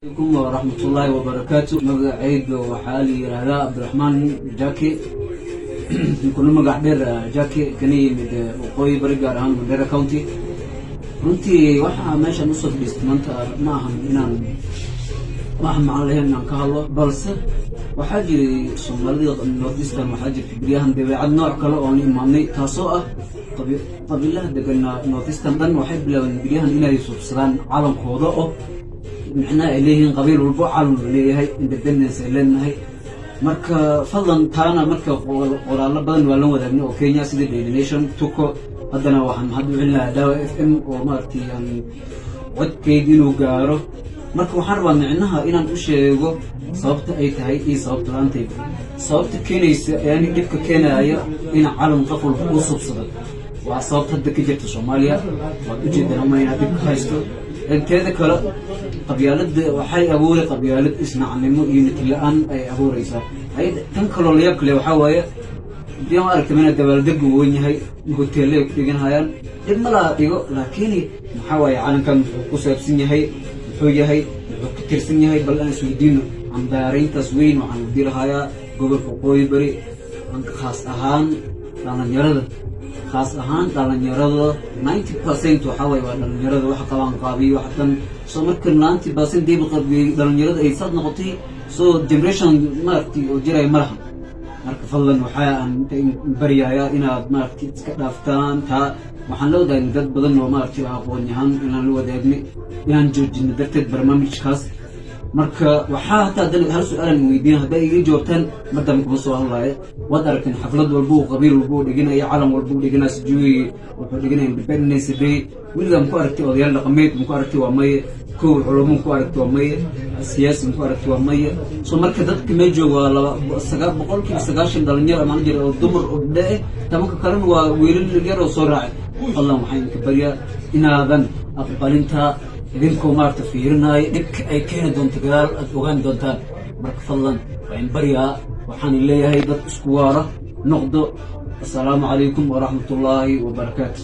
Alaykum waraxmatullaahi wabarakaatu. Magacayga waxaa la yidhaahdaa Cabdiraxmaan Jaki, kuna magac dheer Jaki, kana yimid Waqooyi Bari, gaar ahaan Mandera County. Runtii waxaa meeshan usoo fadhiistay maanta ma ahan inaan wax macno lahayn inaan ka hadlo, balse waxaa jiray Soomaalida North Eastern, waxaa jirta beryahan dabeecad nooc kale oon imaanay, taasoo ah qabiilaha degan North Eastern dhan waxay bilaabeen beryahan inay subsadaan calankooda, oo micnaha ay leeyihiin qabiil walbo calan uu leeyahay, independence ay leenahay. Marka fadlan taana marka qoraallo badan waa la wadaagnay oo Kenya, sida Daily Nation, Tuko. Haddana waxaan mahad u celinayaa Daawa FM oo maaragtay aan codkayga inuu gaaro. Marka waxaan rabaa micnaha inaan u sheego sababta ay tahay iyo sababta la-aantayda, sababta keenaysa, yani dhibka keenaya in calan qof walba uu subsado. Waa sababta hadda ka jirta Soomaaliya, waad ujeedaan ama inaad dhib ka haysto. Inteeda kale, qabyaalada waxay abuuray qabyaalad, isnacnimo iyo unity la-aan ay abuureysaa. Tan kaloo layaab kale waxaa waaye, hadii ma aragta mina dabaaldegu weyn yahay, hoteelle ay ku dhiganhayaan, dhib ma laha dhigo, laakiin maxaa waaye calankan muxuu ku saabsan yahay, muxuu yahay, muxuu ka tirsan yahay? Bal aan isweydiino. Cambaarayntaas weyn waxaan u dirahayaa gobolka Waqooyi Bari, khaas ahaan dhalinyarada, khaas ahaan dhalinyarada. 90% waxaa waaye waa dhalinyarada waxa qabaan qaabiyo waxa dhan. Soo marka 90% diiba qabiyey dhalinyarada ay saad noqotay, soo generation maaragtay oo jiraya ma laha. Marka fadlan waxaa aan baryayaa inaad maaragtay iska dhaaftaan taa. Waxaan la wadaagnay dad badan oo maaragtay aqoon yahaan inaan la wadaagnay inaan joojino darteed barnaamijkaas. Marka waxaa hataa haddana hal su-aalan weydiin, hadday iga jawaabtaan mar dambe kuma soo hadlaayo. Waad aragteen xaflad walba uu qabiil walba uu dhiganaya, calan walba uu dhiganaya, sijuuyi wuxuu dhiganaya Independence Day. Weligaa maku aragtay odayaal dhaqameed? Maku aragtay? Waa maye. Kow culamo maku aragtay? Waa maye. Siyaasi maku aragtay? Waa maye. So marka dadka meel jooga waa laba 90% dhalinyaro amaan jira oo dumar oo gabdho eh, 10-ka kalena waa wiilal yar oo soo raacay. Fadlan waxaan idinka baryaa inaadan aqbalintaa, idinkoo maaragta fiirinaayo dhibka ay keeni doonto gadaal aad ogaan doontaan. Marka fadlan waa in baryaa, waxaan leeyahay dad isku waara noqdo. Assalaamu calaykum waraxmatullaahi wabarakaatu.